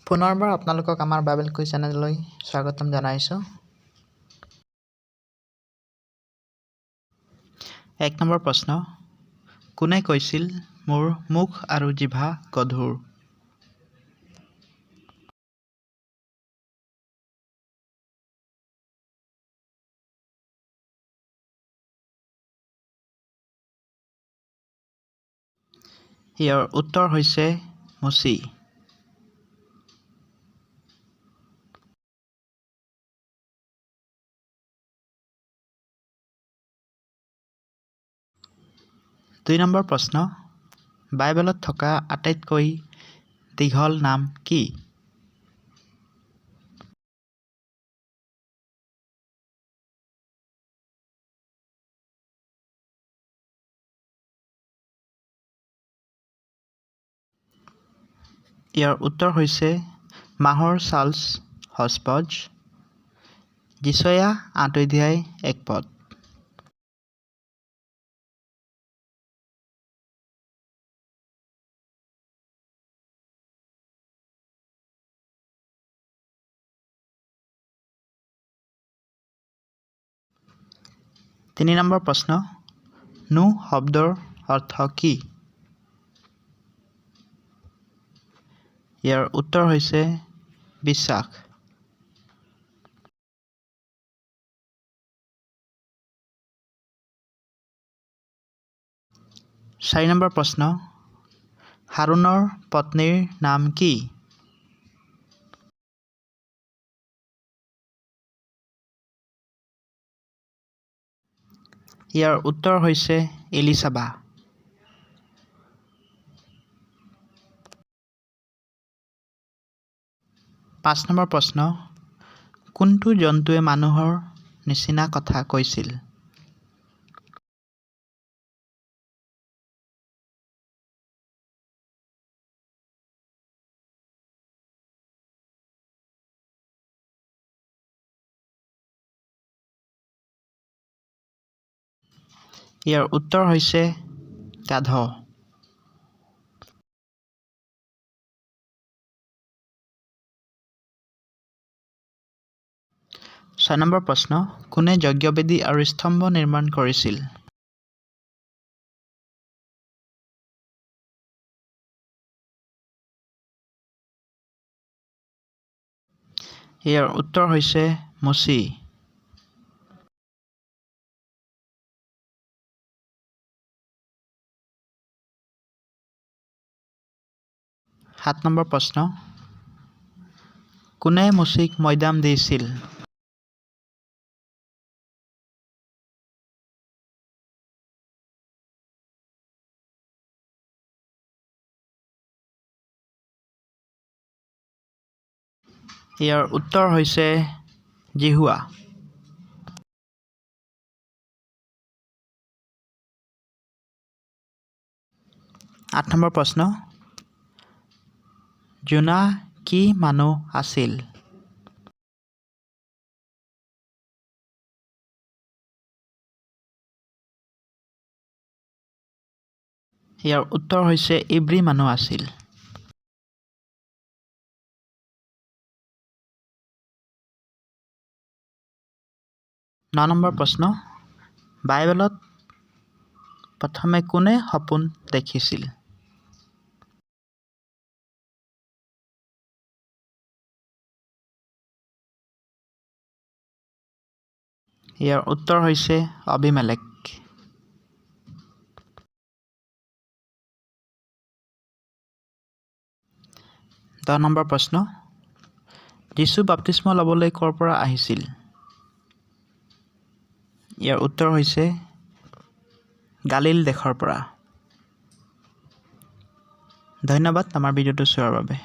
পুনৰবাৰ আপোনালোকক আমাৰ বাইবেল কুইজ চেনেললৈ স্বাগতম জনাইছোঁ। 1 নম্বৰ প্ৰশ্ন, কোনে কৈছিল মোৰ মুখ আৰু জিভা গধুৰ? ইয়াৰ উত্তৰ হৈছে মোচি। 2 নম্বৰ প্ৰশ্ন, বাইবেলত থকা আটাইতকৈ দীঘল নাম কি? ইয়াৰ উত্তৰ হৈছে মাহৰ চাৰ্লছ হজবজ। যিচয়া 8 অধ্যায় 1 পদ। 3 নম্বৰ প্ৰশ্ন, নো শব্দৰ অৰ্থ কি? ইয়াৰ উত্তৰ হৈছে বিশ্বাস। 4 নম্বৰ প্ৰশ্ন, হাৰোণৰ পত্নীৰ নাম কি? ইয়াৰ উত্তৰ হৈছে এলিচাবা। 5 নম্বৰ প্ৰশ্ন, কোনটো জন্তুৱে মানুহৰ নিচিনা কথা কৈছিল? ইয়াৰ উত্তৰ হৈছে গাধ। 6 নম্বৰ প্ৰশ্ন, কোনে যজ্ঞবেদী আৰু স্তম্ভ নিৰ্মাণ কৰিছিল? ইয়াৰ উত্তৰ হৈছে মোচি। 7 নম্বৰ প্ৰশ্ন, কোনে মোচিক মৈদাম দিছিল? ইয়াৰ উত্তৰ হৈছে যিহোৱা। 8 নম্বৰ প্ৰশ্ন, যোনা কি মানুহ আছিল? ইয়াৰ উত্তৰ হৈছে ইব্ৰী মানুহ আছিল। 9 নম্বৰ প্ৰশ্ন, বাইবেলত প্ৰথমে কোনে সপোন দেখিছিল? ইয়াৰ উত্তৰ হৈছে অবিমেলেক। 10 নম্বৰ প্ৰশ্ন, যীশু বাপ্তিস্ম ল'বলৈ ক'ৰ পৰা আহিছিল? ইয়াৰ উত্তৰ হৈছে গালিল দেশৰ পৰা। ধন্যবাদ আমাৰ ভিডিঅ'টো চোৱাৰ বাবে।